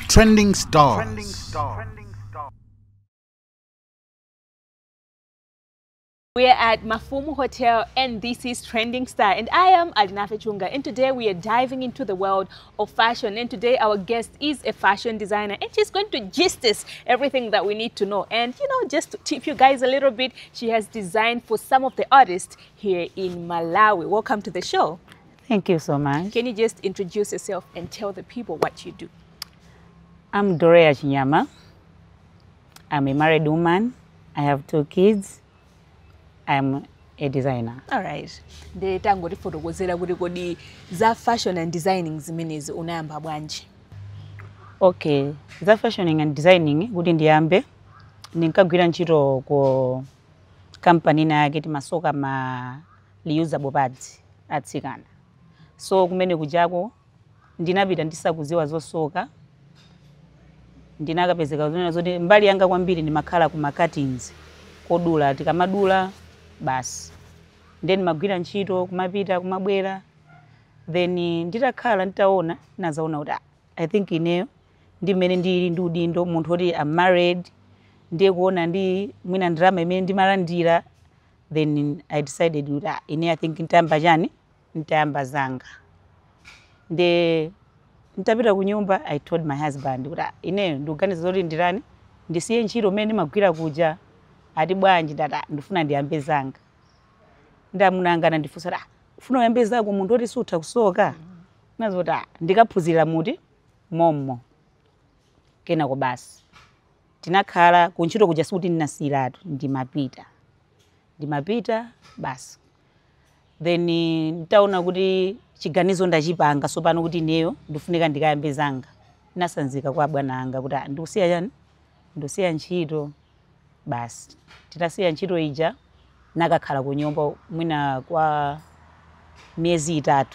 Trending Stars. We are at Mafumu Hotel and this is Trending Star, and I am Alinafe Chunga, and today we are diving into the world of fashion, and today our guest is a fashion designer and she's going to gist us everything that we need to know. And you know, just to tip you guys a little bit, she has designed for some of the artists here in Malawi. Welcome to the show. Thank you so much. Can you just introduce yourself and tell the people what you do? I'm Dorea Chinyama. I'm a married woman. I have 2 kids. I'm a designer. All right. Nde tangotifotokozera kuti kodi za fashion and designing zimenezi unayamba bwanji? Okay, za fashioning and designing kuti ndiyambe ndinkagwira ntchito ku company ina yake timasoka ma reusable pads atsikana. So kumene kujako ndinapita ndisakuziwa zosoka, ndinakapezeka zonena zoti mbali yanga kwambiri ndimakhala ku cuttings kodula, tikamadula basi then magwira ntchito kumapita kumabwera. Then nditakhala nditaona nazaona kuti I think ineyo ndi mmene ndili ndi udindo munthu oti I'm married, ndiye kuona ndi mwina ndalama imene ndimalandira. Then I decided kuti ine I think ntayamba chani, ntayamba zanga. Nde ntapita ku nyumba I told my husband kuti ineyo ndikuganiza zoti ndirani ndisiye ntchito mmene ndimagwira kuja. Ati bwanji? Ndati ndifuna ndiyambe zanga. Ndamunanga anandifunsa kuti ufuna uyambe zako munthu oti sutha kusoka? Nazoti ndikaphunzira muti mommo. Kenako basi tinakhala kuntchito kuja, sikuti ndinasiyiratu, ndimapita basi. Then ntaona kuti chiganizo ndachipanga sopano kuti ineyo ndifunika ndikayambe zanga, ndinasanzika kwa bwana anga kuti ndikusiya chani, ndikusiya ntchito. Basi titasiya ntchito ija nakakhala ku nyumba mwina kwa miyezi 3.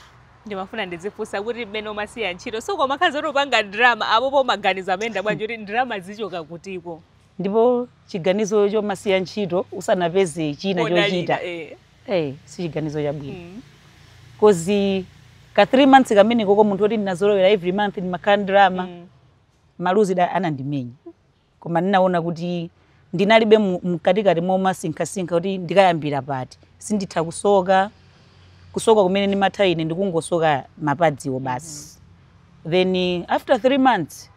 Ndimafuna ndizifunsa kuti mmene umasiya ntchito so komakhala zoti upanga drama apopo maganizo amene bwanji kuti drama zichoka kutiko? Ndipo chiganizo chomasiya ntchito usanapeze china chochita si chiganizo chabwino. Kozi ka 3 months kamene koko munthu oti ndinazolowera every month ndimakhala drama, maluzi anandimenya. Koma ndinaona kuti ndinalibe mkatikati momasinkhasinkha kuti ndikayambira pati, sinditha kusoka kumene ndimatha ine ndikungosoka mapadziwo basi. Then after 3 months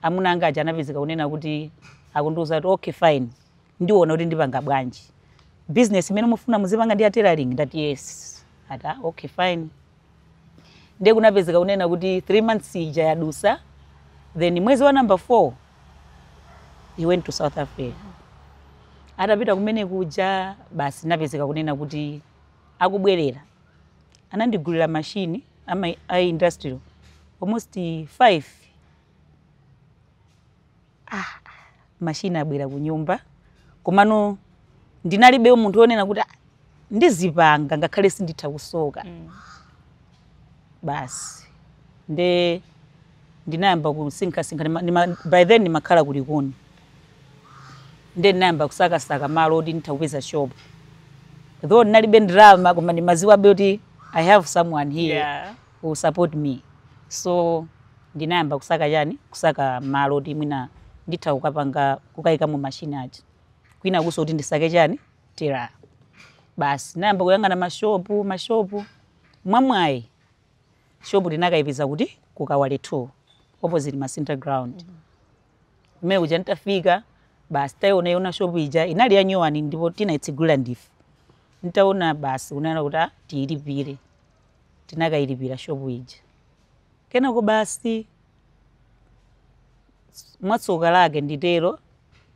amuna anga aja anapezeka kunena kuti akundiuza kuti okay fine, ndiona kuti ndipanga bwanji business imene mufuna muzipanga ndi ya tailoring. Ndati yes. Ata okay fine. Ndiye kunapezeka kunena kuti 3 months ija yadusa. Then mwezi wa number 4 he went to South Africa. Atapita kumene kuja basi napezeka kunena kuti akubwerera anandigulira machine ama industrial almost 5. Machine abwera ku nyumba, komano ndinalibe munthu onena kuti ndizipanga ngakhale sinditha kusoka. Basi nde ndinayamba kusinkhasinkha. By then ndimakhala kulikuni, nde ndinayamba kusakasaka malo oti nditha kupeza shop. Though ndinalibe drama, koma ndimaziwabe kuti I have someone here who support me. So ndinayamba kusaka chani, kusaka malo oti mwina nditha kukapanga kukayika mu machine aja, kwina kuso kuti ndisake chani tera. Basi ndinayamba kuyang'ana mashopu mwamwayi shopu ndinakayipeza kuti kukawale 2 opposite Masinta ground. Kumene kuja nditafika basi tayiona shopu ija inali ya nyuwani ndipo tinayitsigulira ndife. Ntaona basi unena kuti tiyilipire, tinakayilipira shopu ija. Kenako basi mwatsoka lake nditero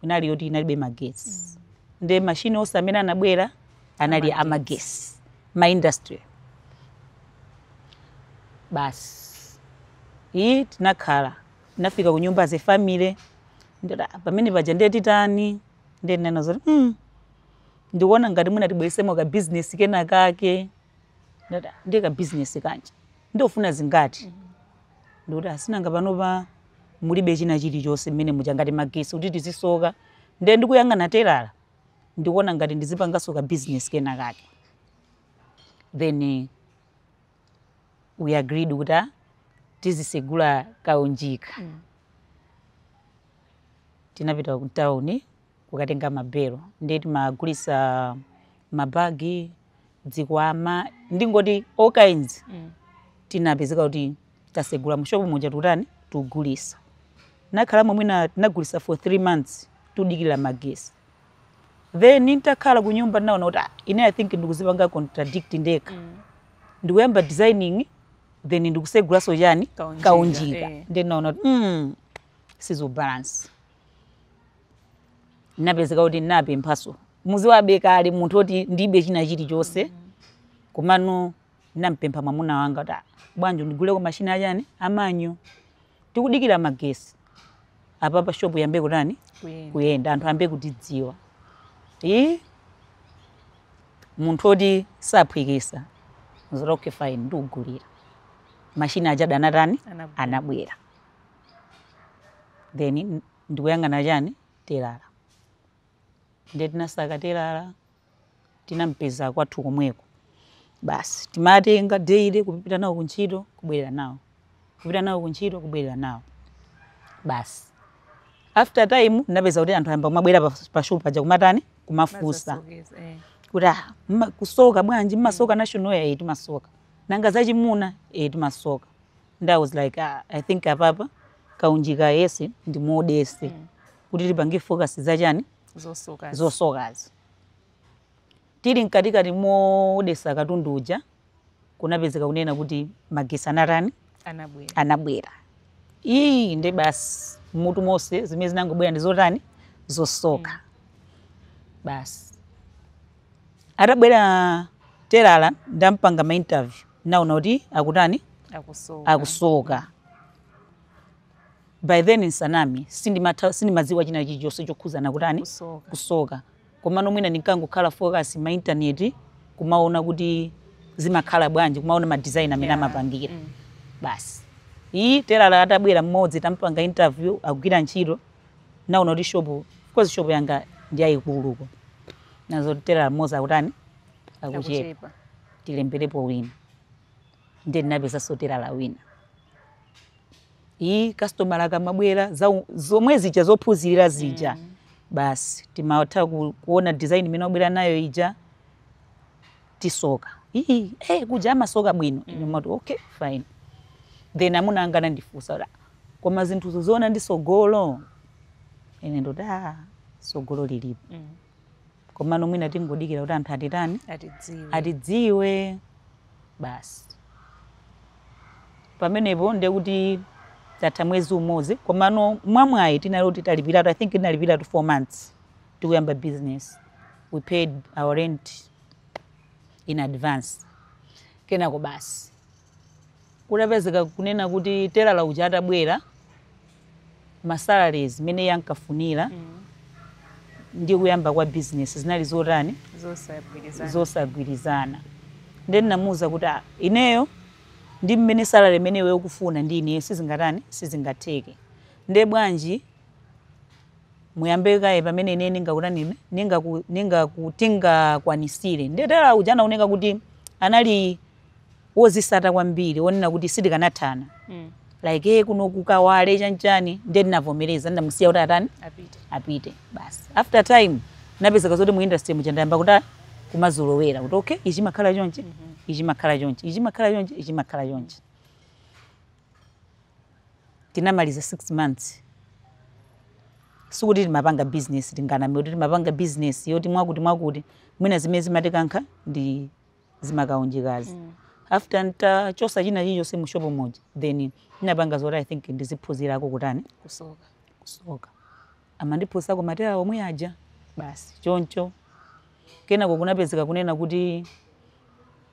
inali yoti inalibe magesi. Nde machine onse amene anabwera anali amagesi ma industry. Basi iyi tinakhala tinafika ku nyumba ze family. Ndati pamene paja ndiye titani, ndiye ndinena zoti ndikuona ngati mwina tibweresemo ka business kena kake. Ndati ndiye ka business kanje ndofuna zingati? Ndikuti asinanga panopa mulibe china chilichonse mmene muja ngati magesi kuti tizisoka. Ndiye ndikuyang'ana terala ndikuona ngati ndizipanganso ka business kena kake. Then We agreed kuti tizisegula Kaunjika. Tinapita ku town kukatenga mabelo, ndiye timagulisa mabagi, dzikwama, ndingoti all kinds. Tinapezeka kuti tasegula mushopu muja, tutani, tugulisa. Nakhalamo mwina tinagulisa for 3 months tudikira magesi. Then ntakhala ku nyumba ndinaona kuti ine I think ndikuzipanga contradict ndekha. Ndikuyamba designing, then ndikusegulaso chani? Kaunjika, Kaunjika. eh. Ndinaona kuti sizobalance. Napezeka kuti napemphaso muziwabe kale munthu oti ndibe china chilichonse, komano nampempha mwamuna wanga kuti, "Ah, bwanji ndiguleko mashina achani amanyo, tikudikira magesi apapa, shopu yambe kutani?" Kuyenda. Kuyenda, anthu ambe kutidziwa. I munthu oti saphwekesa zoti, "Okay, fine, ndikugulira mashina aja." Danatani? Anabwera. Anabwera. Then ndikuyang'ana chani? Telala. Ndiye tinasaka telala, tinampeza kwathu komweko. Basi, timatenga daily kupita nawo kuntchito, kubwerera nawo, kupita nawo kuntchito, kubwerera nawo. Basi, after time napeza kuti anthu ayamba kumabwera pa shop paja, kumatani, kumafunsa Mazasogeza, eh. kuti, "Ah, kusoka bwanji? Mmasoka national wear?" "Eh, timasoka." "Nanga zachimuna?" "Eh, timasoka." And I was like, "Ah, I think apapa Kaunjika yese ndimodese kuti tipange focus zachani?" Zosoka. Zosokazi. Tili mkatikati modesa katundu uja, kunapezeka kunena kuti magesi anatani? Anabwera. Anabwera. Iyi ndi basi, mutu monse zimene zinangobwera ndi zotani? Zosoka. Basi, atabwera telala, ndampanga ma interview, naona kuti akutani? Akusoka. Akusoka. By then nsanami sindimadziwa china chilichonse chokhuzana kutani? Kusoka. Kusoka. Komano mwina ndinkangokhala focus ma internet, kumaona kuti zimakhala bwanji, kumaona ma design amene amapangira. Basi, iyi telala atabwera mmodzi, tampanga interview, akugwira ntchito, naona kuti shop, of course shop yanga ndi yayikuluko, nazo telala mmodzi akutani? Akuchepa. Akuchepa. Tilemberepo wina. Ndiye ndinapezanso telala wina. Iyi customer akamabwera, zomwe zija zophunzirira zija, basi, timatha kuona design imene wabwera nayo ija, tisoka iyi, kuja amasoka bwino. Ine okay, fine. Then amuna anga anandifunsa kuti, "Ah, koma zinthuzo zoona ndi sogolo?" Ine ndoti, "Ah, sogolo lilipo, komano mwina tingodikira kuti anthu atitani?" Atidziwe. Atidziwe. Basi, pamenepo ndekuti tatha mwezi umodzi, komano mwamwayi tinali kuti talipiratu. I think tinalipiratu 4 months tikuyamba business. We paid our rent in advance. Kenako basi, kutapezeka kunena kuti telala uja atabwera, masalaries mene yankafunira ndi kuyamba kwa business zinali zotani? Zosagwirizana. Zosagwirizana. Ndiye ndinamuwuza kuti, "Ah, ineyo ndi mmene salary imene iwe ukufuna ndi ineyo sizingatani, sizingatheke. Ndiye bwanji muyambe kaye pamene ine ningakutani, tingakwanisire." Ndiye telala uja anaoneka kuti anali wozisata kwambiri, wonena kuti sitikanathana, like, kuno kukawale chanchani. Ndiye ndinavomereza, ndinamusiya kuti atani? Apite. Apite. Basi, after time napezeka zoti mu industry muja ndayamba kuti kumazolowera kuti okay, ichi makhala chonchi, ichi makhala chonchi, ichi makhala chonchi, ichi makhala chonchi. Tinamaliza 6 months. Sikuti timapanga business, tinganame kuti timapanga business yoti mwakuti mwakuti, mwina zimene zimatikankha ndi zimakaunjikazi. After ntachosa china chilichonse mu shopo muja, then ndinapanga zoti I think ndiziphunzirako kutani? Kusoka. Kusoka. Amandiphunzako matera omwe aja, basi, choncho. Kenako kunapezeka kunena kuti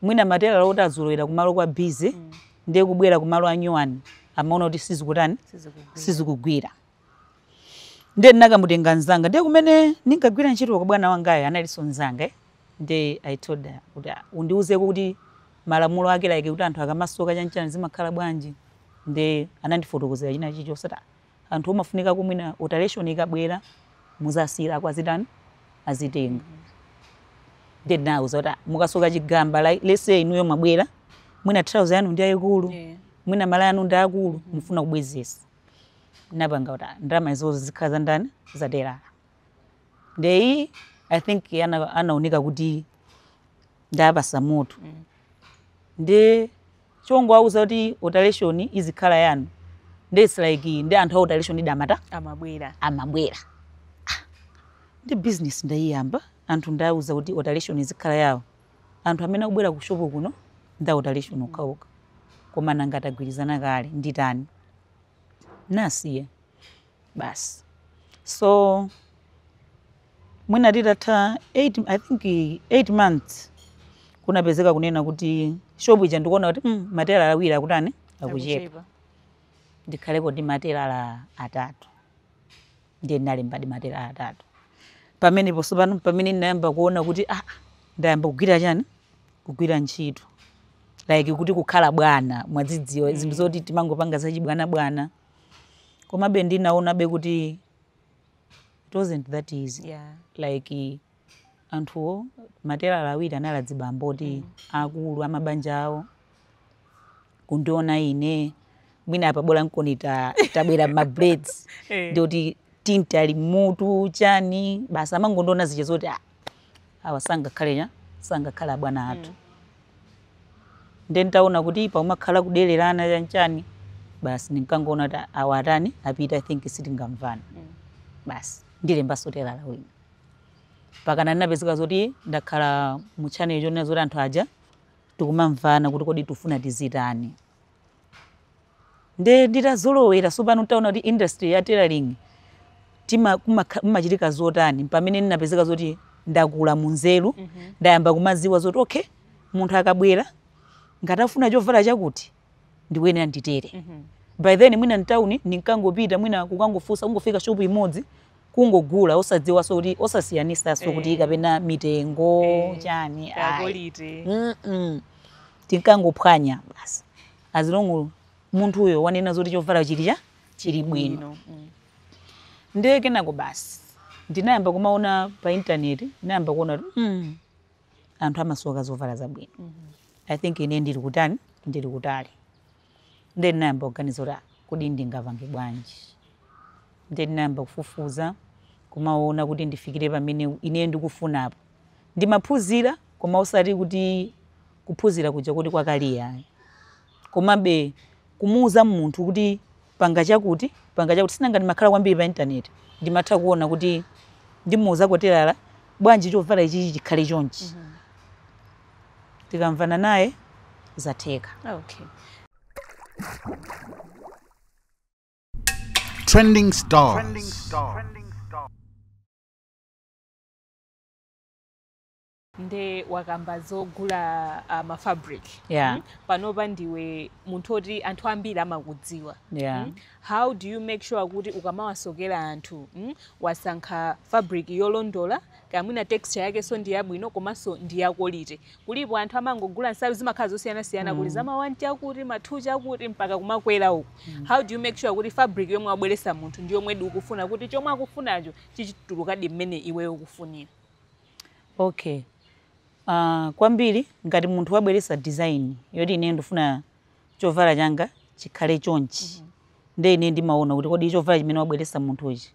mwina matera oti azolowera kumalo kwa busy, ndiye kubwera kumalo anyuwani amaona kuti sizikutani? Sizikugwira. Sizikugwira. Ndiye ndinakamutenga mzanga, ndiye kumene ninkagwira ntchito kwa bwana wangayo analinso mzanga, eh. Ndiye I told her kuti, "Ah, undiuzeko kuti malamulo ake, like kuti anthu akamasoka chanchani zimakhala bwanji?" Ndiye anandifotokozera china chilichonse, kuti, "Ah, anthu omafunika kumwina alteration ikabwera muzasiyirako azitani, azitenga." Ndiye ndinawuza kuti, "Ah, mukasoka chigamba, like, let's say inuyo mwabwera Mwina trouser yanu ndi ayikulu, mwina malaya anu ndi akulu, mufuna kubwezesa. Napanga kuti ndalama izozo zikhala za ndani, za telala. Ndeyi I think anaoneka kuti ndapasa moto. Ndi chongo auza kuti alteration izikhala yanu. Ndi it's like ndi anthu a alteration idamata amabwera. Amabwera. Ndi business ndayiyamba, anthu ndauza kuti alteration izikhala yawo. Anthu amene akubwera ku shop kuno ndi alteration okhaokha. Koma nanga tagwirizana kale nditani? Nasiya basi. So mwina titatha 8, I think 8 months, kunapezeka kunena kuti shop ija ndikuona kuti matelala awiri akutani, akuchepa, ndikhaleko ndi matelala atatu. Ndiye ndinalemba ndi matelala atatu. Pamenepo pano pamene ndinayamba kuona kuti ndayamba kugwira chani, kugwira ntchito, like kuti kukhala bwana, mwadzidziwa zinthu zoti timangopanga zachibwana bwana. Komabe ndinaonabe kuti it wasn't that easy. Like anthuwo matelala awiri anali adzibambo oti akulu amabanja awo, kundiona ine mwina apa bola nkoni tabwera ma braids, ndikuti tinti ali mutu chani, basi amangondiona zija zoti awa sangakhale sangakhale abwana athu. Ndiye ntaona kuti paumakhala kudererana chanchani, basi ndinkangoona kuti awa atani apita, I think sitingamvana. Basi ndilembanso telala wina. Pakana ndinapezeka zoti ndakhala mu channel chonena zoti anthu aja tikumamvana kuti kodi tifuna tizitani. Nde nditazolowera sopano ntaona kuti industry ya tailoring kumachitika zotani, pamene ndinapezeka zoti ndakula munzeru, ndayamba kumaziwa zoti okay, munthu akabwera ngati afuna chovala chakuti ndikuyenera nditere. By then mwina mtawuni ndinkangopita mwina kukangofunsa, kungofika shop imodzi kungogula, osadziwanso kuti osasiyanisanso kuti kapena mitengo chani, ayi. Tinkangophwanya basi, as long munthuyo wanena zoti chovala chili chili bwino. Ndiye kenako basi ndinayamba kumaona pa internet, ndinayamba kuona kuti anthu amasoka zovala zabwino. I think ine ndili kutani, ndili kutali. Ndiye ndinayamba kuganiza kuti kodi ndingapange bwanji. Ndiye ndinayamba kufufuza kumaona kuti ndifikire pamene ine ndikufunapo. Ndimaphunzira koma osati kuti kuphunzira kuja kuti kwakaliya, komabe kumuuza munthu kuti panga chakuti, panga chakuti. Sinanga ndimakhala kwambiri pa internet, ndimatha kuona kuti ndimuuza kotelala bwanji chovala ichichi chikhale chonchi. Tikamvana naye zatheka. Okay. Trending Stars. Nde wakamba zogula mafabric. Panopa ndiwe munthu oti anthu ambiri amakudziwa. How do you make sure kuti ukamawasokera anthu wasankha fabric yolondola, kamwina texture yake so ndi yabwino komanso ndi ya quality? Kulipo anthu amangogula nsalu zimakhala zosiyanasiyana, kuli zama 1 chakuti, ma 2 chakuti, mpaka kumakwera uku. How do you make sure kuti fabric yomwe wabweresa munthu ndi yomwe ukufuna, kuti chomwe akufunacho chichitulukadi mmene iweyo ukufunira? Okay. Kwambiri ngati munthu wabweresa design yoti ine ndifuna chovala changa chikhale chonchi, ndiye ine ndimaona kuti kodi chovala chimene wabweresa munthuchi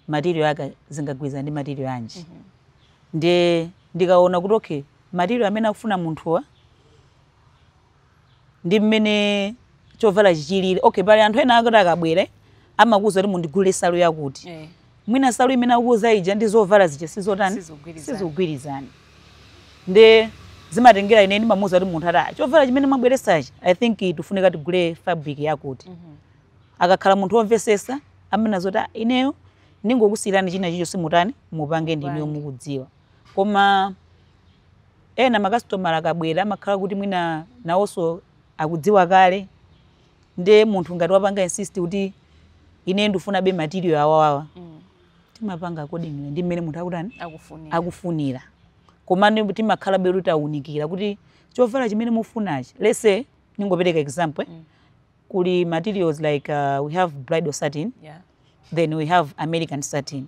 material yake zingagwirizana ndi material yanji. Ndiye ndikaona kuti okay, material amene akufuna munthuwa ndi mmene chovala chichilire. Okay, pali anthu ena akuti akabwere amakuwuza kuti mundigule nsalu yakuti, mwina nsalu imene akuwuza ija ndi zovala zija sizotani, sizogwirizana. Nde zimatengera ine ndimamuwuza kuti munthu ati chovala chimene mwabweresachi I think tifunika tigule fabric yakuti. Akakhala munthu womvesesa amene zoti ineyo ndingokusiyirani china chicho simutani mupange ndinuyo mukudziwa. Koma ena makasitomala akabwera amakhala kuti mwina nawonso akudziwa kale. Nde munthu ngati wapanga insist kuti ine ndifuna be material awawawa, timapanga accordingly ndi mmene munthu akutani akufunira. Koma timakhala be tawunikira kuti chovala chimene mufunachi, let's say ningopereka example, kuli materials like we have bridal satin, then we have American satin,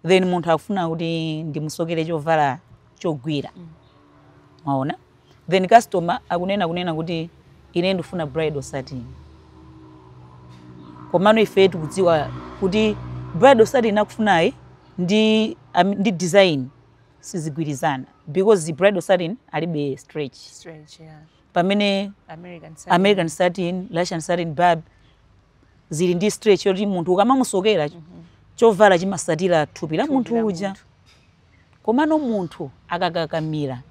then munthu akufuna kuti ndimusokere chovala chogwira, mwaona, then customer akunena kunena kuti Ine ndifuna bridal satin, komano ife tikudziwa kuti bridal satin akufunayi ndi design sizigwirizana, because the bridal satin alibe stretch. Stretch, yeah. Pamene American satin. American satin, Russian satin, bab zili ndi stretch yoti munthu ukamamusokera chovala chimasatira thupi la munthu la uja. munthu. Komano munthu akakakamira,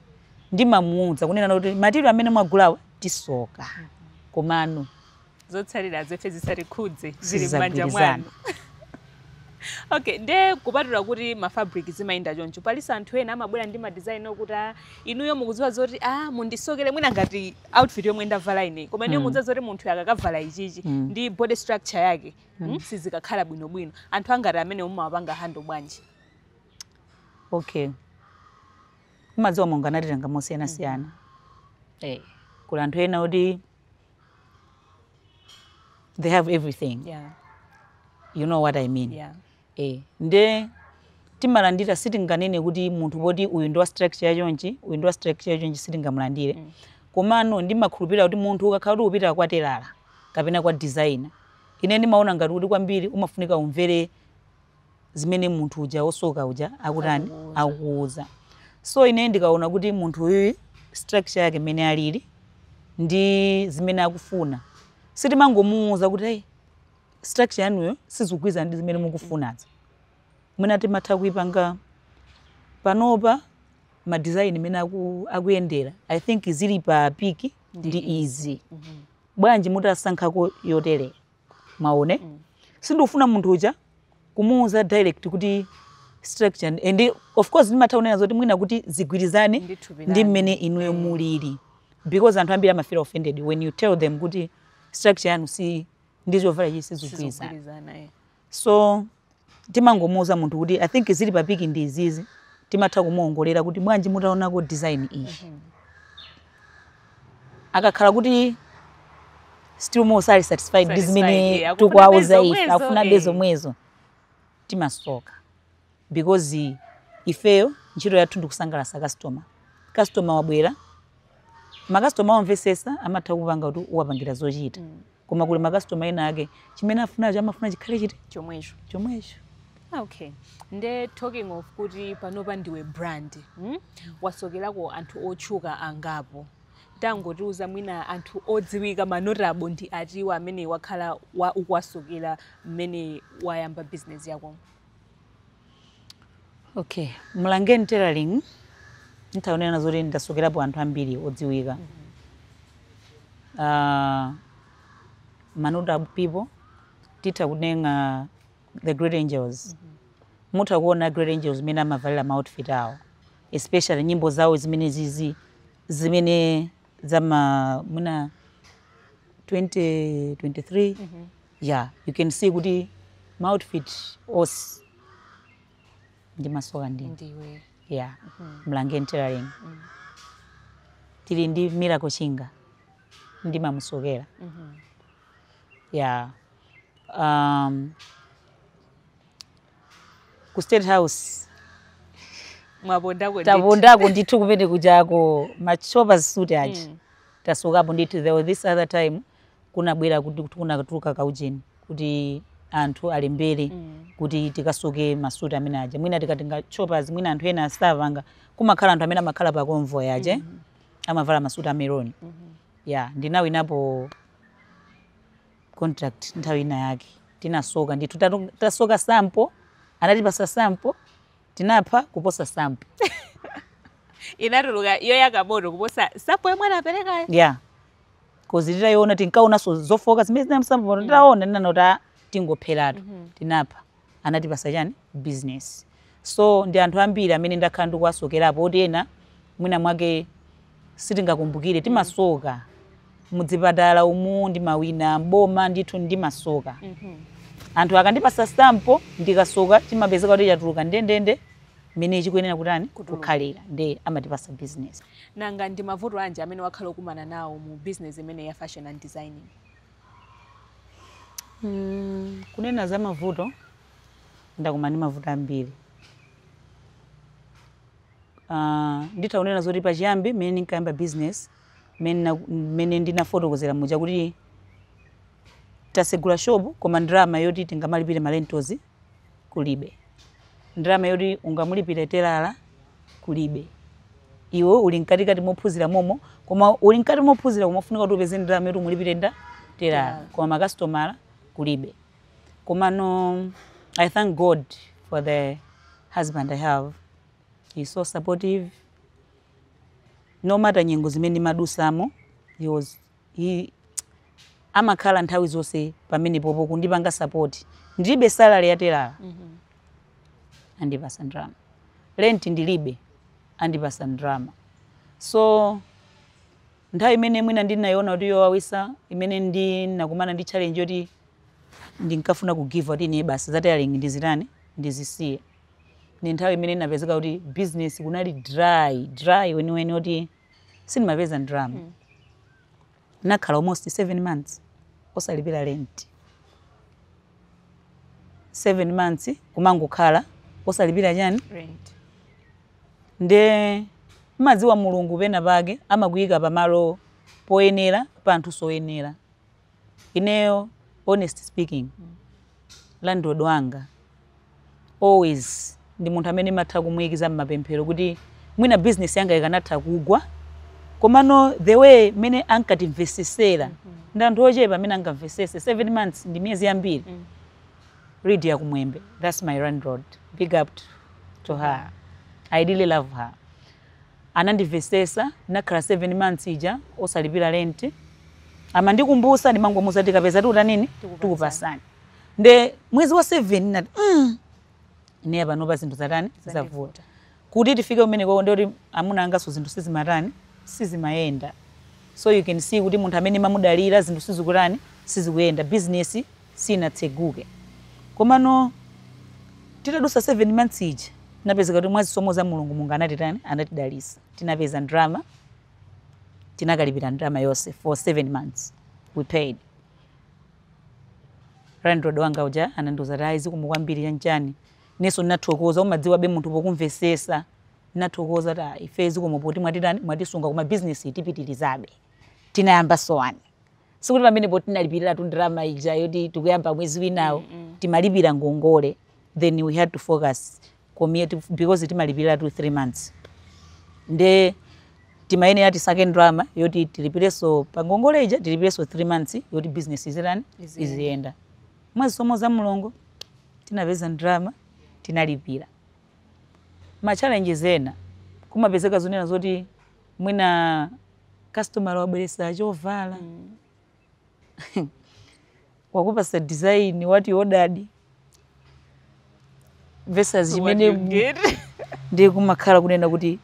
ndimamuwuza kunena kuti material amene mwagulawa tisoka, komano zotsalira zefe zisatikhudze, zili m'manja sizagwirizana. mwanu. Okay, nde kupatula kuti mafabric zimayenda choncho, palisa anthu ena amabwera ndi madesign okuti, ah, inuyo mukudziwa zoti, ah, mundisokere mwina ngati outfit yomwe ndavala ine, koma inuyo mukudziwa zoti munthu akakavala ichichi ndi body structure yake sizikakhala bwinobwino. Anthu angati amene mumawapanga handle bwanji? Okay, umadziwa monga anatilanga mosiyanasiyana. Kuli anthu ena kuti they have everything. You know what I mean? Yeah. Nde timalandira, sitinganene kuti munthu poti uyu ndi wa structure yachonchi, uyu ndi wa structure yachonchi, sitingamulandire. Komano ndimakhulupirira kuti munthu ukakhala kuti upita kwa telala kapena kwa designer, ine ndimaona ngati kuti kwambiri umafunika umvere zimene munthu uja wosoka uja akutani, akukuuza. So ine ndikaona kuti munthu uyuyu structure yake imene alili ndi zimene akufuna, sitimangomuuza kuti, "Hey, structure yanuyo sizikugwirizana ndi zimene mukufunazo." Mwina timatha kuipanga panopa madesign imene akuyendera, I think zili pa peak ndi izi, bwanji mutasankhako yotere? Maone, sindikufuna munthu uja kumuuza direct kuti structure, and of course ndimatha kunena zoti mwina kuti zigwirizane ndi thupi ndi lanu. Mmene inuyo mulili, because anthu ambiri amafeel offended when you tell them kuti structure yanu si ndi chovala ichi sizigwirizana. Sizigwirizana, eh. So timangomuuza munthu kuti, "I think zili pa peak ndi izizi." Timatha kumuongolera kuti, "Bwanji mutaonako design iyi?" Akakhala kuti still more sali satisfied ndi satisfied, zimene yeah, tikuwauza akufuna ife, zomwezo, akufuna eh. zomwezo, timasoka, because ifeyo ntchito yathu ndikusangalatsa customer. Customer wabwera, makastoma omvesesa amatha kupanga kuti uwapangira zochita, koma kuli makastoma ena ake chimene afunacho amafuna chikhale chiti? Chomwecho. Chomwecho. Okay, nde talking of kuti panopa ndiwe brand, Wasokerako anthu otchuka angapo. Tangotiuza mwina anthu odziwika, manotable, ndi atiwa amene wakhala ukuwasokera mmene wayamba business yako? Okay, Mlangeni Tailoring ntaonena zoti ndasokerapo anthu ambiri odziwika, manotable people titha kunenga the Great Angels. Mutha kuona Great Angels zimene amavalira ma outfit awo, especially nyimbo zawo zimene zizi zimene zama muna 2023. Yeah, you can see kuti ma outfit onse ndimasoka ndine. Ndiwe. Yeah, Mlangeni Tailoring. Tili ndi Miracle Chinga, ndimamusokera. Yeah, ku State House. Mwapondako ndithu. Tapondako ndithu kumene kujako, machopa suit aja tasokapo ndithu. There was this other time kunabwera kuti kunatuluka kaujeni kuti anthu alembere kuti tikasoke masuti amene aja. Mwina tikatenga choppers, mwina anthu ena asavanga, kumakhala anthu amene amakhala pa convoy aje amavala masuti a maroon. Yeah, ndinawinapo contract nthawi ina yake, tinasoka ndithu. Tasoka sample, anatipasa sample, tinapha kuposa sample. Inatuluka yoyaka moto kuposa sample yomwe anaperekayo. Yeah, 'cause titayiona tinkaonanso zofoka zimene zinamsample pano, titaona tinanoti, "Ah, tingopheratu." Tinapha, anatipasa chani, business. So ndi anthu ambiri amene ndakhala ndikuwasokerapo, oti ena mwina mwake sitingakumbukire. Timasoka mudzipatala umu, ndimawina mboma ndithu, ndimasoka. Anthu akandipasa sample, ndikasoka, chimapezeka kuti chatuluka ndendende mmene chikuyenera kutani, kukhalira, nde amatipasa business. Nanga ndi mavuto anji amene wakhala ukumana nawo mu business imene ya fashion and designing? Kunena za mavuto, ndakumana ndi mavuto ambiri. Nditha kunena zoti pachiyambi mmene ndinkayamba business Mmene ndinafotokozera muja kuti tasegula shop, koma ndrama yoti tingamalipire ma rentals kulibe, ndrama yoti ungamulipire telala kulibe. Iwe uli mkatikati mophunzira momo, koma uli mkati mophunzira, koma ufunika kuti upeze ndrama yoti umulipire nda telala, koma makasitomala kulibe. Komano I thank God for the husband I have. He's so supportive. No matter nyengo zimene ndimadusamo, he was he amakhala nthawi zonse pamene popo kundipanga support. Ndilibe salary ya telala, andipasa ndrama. Rent ndilibe, andipasa ndrama. So nthawi imene mwina ndinayiona kuti yowawisa, imene ndinakumana ndi challenge yoti ndinkafuna ku give up ine basi, za tailoring ndizitani, ndizisiye, ni nthawi imene ndinapezeka kuti business kunali dry dry weniweni, kuti sindimapeza ndrama. Nakhala almost 7 months osalipira rent, 7 months kumangokhala osalipira chani? Rent. Nde madziwa Mulungu pena pake amakuyika pamalo poyenera pa anthu soyenera. Ineyo, honest speaking, landlord wanga always ndi munthu amene matha kumuyikiza mmapemphero kuti mwina business yanga ikanatha kugwa, komano the way mene ankatimvesesera, ndi anthu ochepa amene angamvesese. 7 months ndi miyezi yambiri. Lydia Kumwembe, that's my landlord, big up to her, I really love her. Anandimvesesa, nakhala 7 months ija osalipira rent. Amandikumbusa, ndimangomuza, tikapeza tiuta nini, tikupasani. Nde mwezi wa 7 nati ine panopa zinthu zatani, zavuta. Kuti tifike kumeneko, ndoti amuna angaso zinthu sizimatani, sizimayenda. So you can see kuti munthu amene mamudalira, zinthu sizikutani, sizikuyenda, business sinatseguke. Komano titadusa 7 months ija, tinapezeka kuti mwazisomo za Mulungu, Mulungu anatitani, anatidalisa, tinapeza ndrama, tinakalipira ndrama yonse for 7 months we paid. Landlord wanga uja anandiuza kuti ayi, zikomo kwambiri, chanchani. Nenso ndinathokoza. Umadziwa be munthu pokumvesesa. Ndinathokoza kuti, "Ah, ife zikomo poti mwatitani, mwatisunga, koma business tipitirizabe." Tinayamba sowani, sikuti pamenepo tinalipirira tu ndrama ija yoti tikuyamba mwezi winawo. Timalipira ngongole, then we had to focus commit because timalipirira tu 3 months, nde timayenera tisake ndrama yoti tilipireso pa ngongole ija, tilipireso 3 months yoti business izitani? Iziyenda. Iziyenda. Mwazisomo za Mulungu tinapeza ndrama, tinalipira. Ma challenges ena kumapezeka zonena zoti mwina customer wabweresa chovala, wakupasa design what you ordered versus What chimene you get. Ndi kumakhala kunena kuti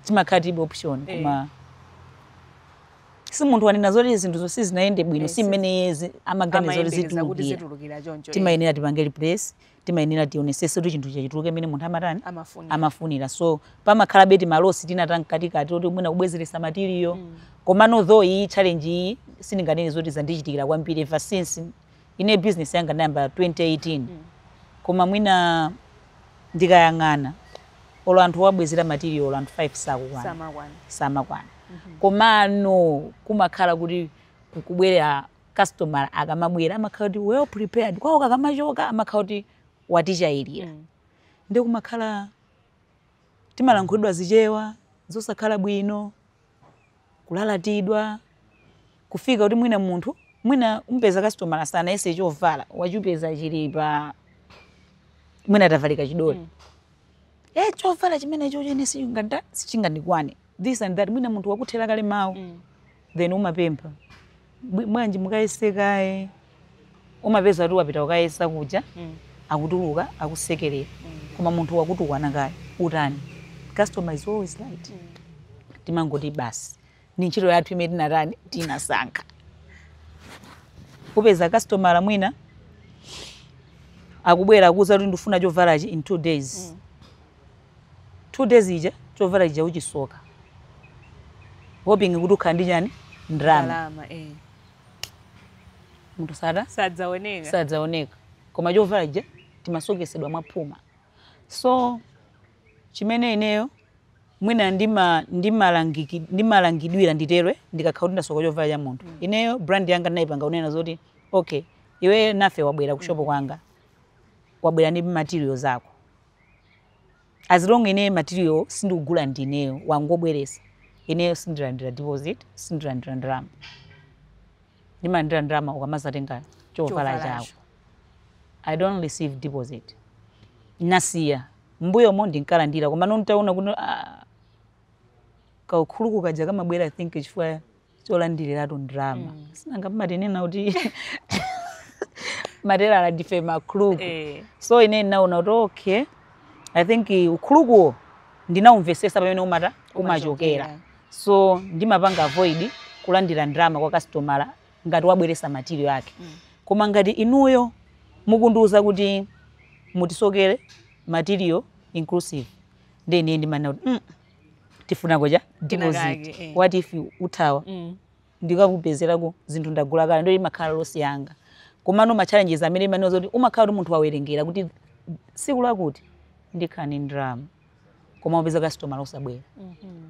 timakhala tilibe option, koma si munthu wanena zoti zinthu zonse zinayende bwino, si mmene iye amaganiza zoti Amayembekeza kuti zitulukira. Zitulukira choncho. Timayenera tipange replace, timayenera tionesese kuti chinthu chachituluke mmene munthu amatani? Amafunira. Amafunira. So pamakhala beti ma loss tinata mkatikati oti mwina kubwezeresa material. Komano though iyi challenge iyi sindinganene zoti zandichitikira kwambiri ever since ine business yanga ndayamba 2018, koma mwina ndikayang'ana, olo anthu wabwezera material, olo anthu 5 sakukwana. Samakwana. Samakwana. Komano kumakhala kuti kubwerera customer, akamabwera amakhala kuti well prepared kwawo, kakamachoka amakhala kuti watichayirira. Ndi kumakhala timalankhulidwa zichewa zosakhala bwino, kulalatidwa, kufika kuti mwina munthu mwina umpeza customer asanayese chovala, wachipeza chili pa mwina atavalika chidole, chovala chimenecho chene sichingandikwane, this and that. Mwina munthu wakuthera kale mawu. Then umapempha, "Bwanji mukayesekaye?" Umapeza kuti wapita ukayesa kuja, akutuluka akusekerera, koma munthu wakutukwana kale. Utani? Customer is always right. Timangoti basi, ni ntchito yathu imene tinatani, tinasankha. Kupeza customer mwina akubwera akuza kuti ndifuna chovalachi in 2 days. 2 days ija chovala chija uchisoka, hoping kuti ukhala ndi chani? Ndrama. Ndalama, eh. Munthu sada Sadzaoneka. Sadzaoneka, koma chovala chija timasokesedwa mwaphuma. So chimene ineyo Mwina ndimalangidwira nditerwe ndikakhala kuti ndasoka chovala cha munthu. Ineyo brand yanga ndinayipanga kunena zoti, okay, iwe nafe wabwera kushopo kwanga, wabwera ndi material zako. As long ine material sindikugula ndineyo, wangobweresa, ineyo sindilandira deposit, sindilandira ndalama. Ndimalandira ndalama ukamazatenga chovala Chovala. chako. I don't receive deposit. Nasiya. Mbuyomo ndinkalandira, koma nontaona kuti, ah, kaukhuluku kaja kamabwera, I think chifukwa cholandiriratu ndalama. Sinanga mmatinena kuti materala ndife makhuluku. So ine ndinaona kuti, okay, I think ukhulukuwo ndinawumvesesa pamene umata umachokera. Umachokera. So ndimapanga avoid kulandira ndalama kwa customer ngati wabweresa material yake. Koma ngati inuyo mukundiuza kuti mutisokere material inclusive, ndi ine ndimanena kuti tifuna koja deposit. Kake, eh. What if uthawa, ndikakupezerako zinthu ndagula kale, ndo imakhala loss yanga. Komano ma challenges amene imanena zoti umakhala kuti munthu wawerengera kuti tsiku lakuti ndikhala ndi ndalama, koma upeza customer osabwera.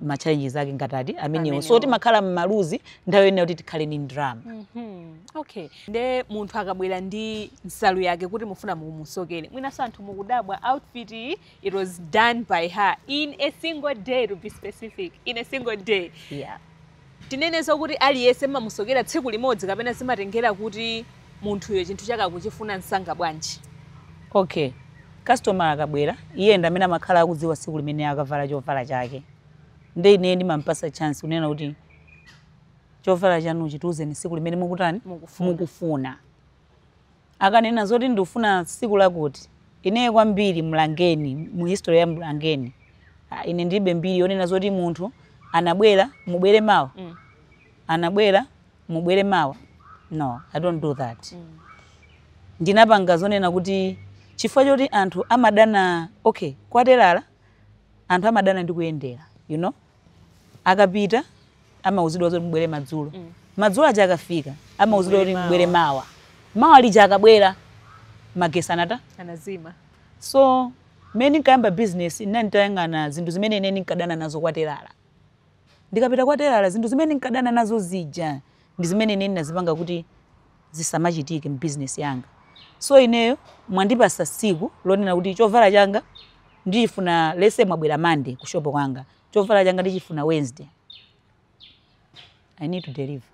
Ma challenges ake ngatati amenewo. So Amenewo. Timakhala mmaluzi nthawi yoyenera kuti tikhale ndi ndalama. Okay, nde munthu akabwera ndi nsalu yake kuti mufuna mumusokere, mwinanso anthu mukudabwa outfit iyi, it was done by her in a single day, to be specific, in a single day. Tinenenso kuti aliyense mmamusokera tsiku limodzi, kapena zimatengera kuti munthuyo chinthu chake akuchifuna msanga bwanji? Okay, customer akabwera, iye ndi amene amakhala akudziwa tsiku limene akavala chovala chake. Nde ine ndimampasa chance kunena kuti chovala chanuchi tiuzeni tsiku limene mukutani? Mukufuna. Mukufuna. Akanena zoti ndikufuna tsiku lakuti, ineyo kwambiri Mlangeni, mu history ya Mlangeni, ah, ine ndilibe mbiri yonena zoti munthu anabwera, mubwere mawa, anabwera, mubwere mawa. No, I don't do that. Ndinapanga zonena kuti chifukwa choti anthu amadana, okay, kwaterala anthu amadana ndi kuyendera. Akapita amauzidwa zoti mubwere madzulo. Madzulo aja akafika amauzidwa kuti Mubwere mubwere mawa. Mawa lija akabwera, magesi anata? Anazima. So mmene ndinkayamba business, ndinali nditayang'ana zinthu zimene ine ndinkadana nazo kwaterala. Ndikapita kwaterala, zinthu zimene ndinkadana nazo zija ndi zimene ine ndinazipanga kuti zisamachitike mu business yanga. So ineyo mwandipasa tsiku lonena kuti chovala changa ndichifuna, lese mwabwera Monday kushopo kwanga, chovala changa ndichifuna Wednesday, I need to deliver.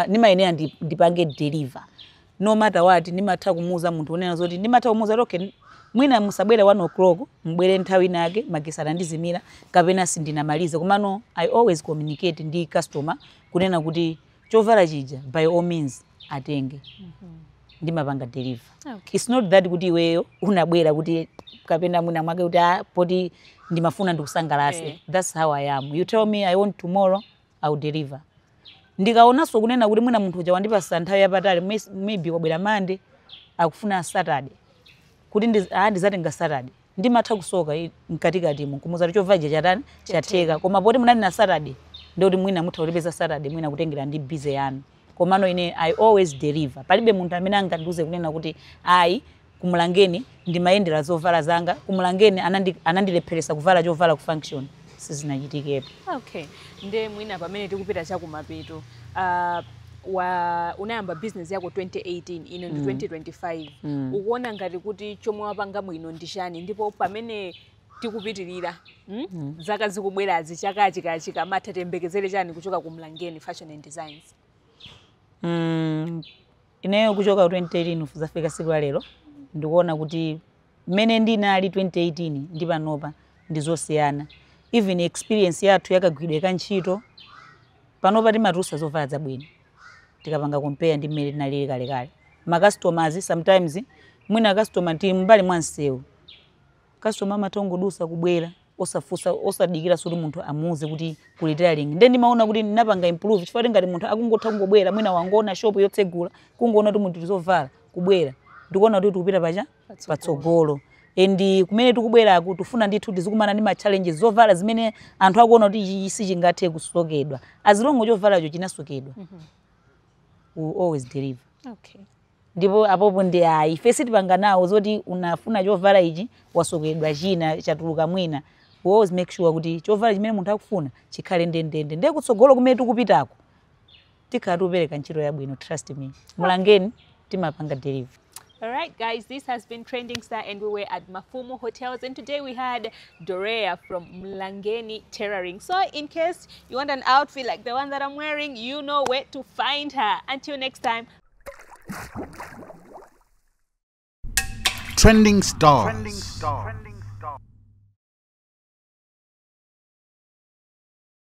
Nimayenera ndipange deliver no matter what. Ndimatha kumuuza munthu unena zoti, ndimatha kumuuza kuti, okay, mwina musabwere 1 o'clock, mubwere nthawi inake, magesi anandizimira kapena sindinamalize. Komano I always communicate ndi customer kunena kuti chovala chija by all means atenge, ndimapanga deliver. It's not that kuti iweyo unabwera kuti kapena mwina mwake kuti, ah, poti ndimafuna ndikusangalase. That's how I am. You tell me I want tomorrow, I will deliver. Ndikaonanso kunena kuti mwina munthu uja wandipasa nthawi yapatali, maybe wabwera Mande, akufuna Saturday, kuti ndizatenga Saturday, ndimatha kusoka mkatikatimo kumuza kuti chovala chatani, chatheka, koma poti munali na Saturday, ndikuti mwina mutha kulipeza Saturday, mwina kutengera ndi busy yanu. Komano ine I always deliver. Palibe munthu amene angandiuze kunena kuti ayi, kuMlangeni ndimayendera zovala zanga, kuMlangeni anandilepheresa kuvala chovala ku function. Sizinachitikepo. Okay, nde mwina pamene tikupita chakumapeto, unayamba business yako 2018, ino ndi 2025. Ukuona ngati kuti chomwe wapanga bwino ndi chani, ndipo pamene tikupitirira, Zaka zikubwerazi, chakachi kachikamatha, tiyembekezere chani kuchoka ku Mlangeni Fashion and Designs? Ineyo kuchoka 2018 kuzafika siku la lero, ndikuona kuti mmene ndinali 2018 ndi panopa ndizosiyana. Even experience yathu yakagwidwe ka ntchito, panopa timatulutsa zovala zabwino tikapanga compare ndi mmene tinalili kalekale. Ma customers, sometimes mwina customer tili mbali mwa msewu, customer amatha kungodusa kubwera osafunsa, osadikira kuti munthu amuuze kuti kuli tailoring. Nde ndimaona kuti ndinapanga improve chifukwa ngati munthu akungotha kungobwera, mwina wangoona shop yotsegula, kungoona kuti munthu zovala, kubwera, ndikuona kuti tikupita pacha patsogolo. And kumene tikubweraku, tifuna ndithu tizikumana ndi ma challenges, zovala zimene anthu akuona kuti ichi sichingathe kusokedwa, as long chovalacho chinasokedwa, we will always deliver. Ndipo apopo ndi ayi, ife sitipanga nawo zoti unafuna chovala ichi, wasokedwa china, chatuluka mwina. We always make sure kuti chovala chimene munthu akufuna chikhale ndendende. Ndiye kutsogolo kumene tikupitako tikhala tikupereka ntchito yabwino, trust me. Mlangeni timapanga delivery. All right, guys, this has been Trending Star, and we were at Mafumu Hotels, and today we had Dorea from Mlangeni Tailoring. So in case you want an outfit like the one that I'm wearing, you know where to find her. Until next time. Trending Stars.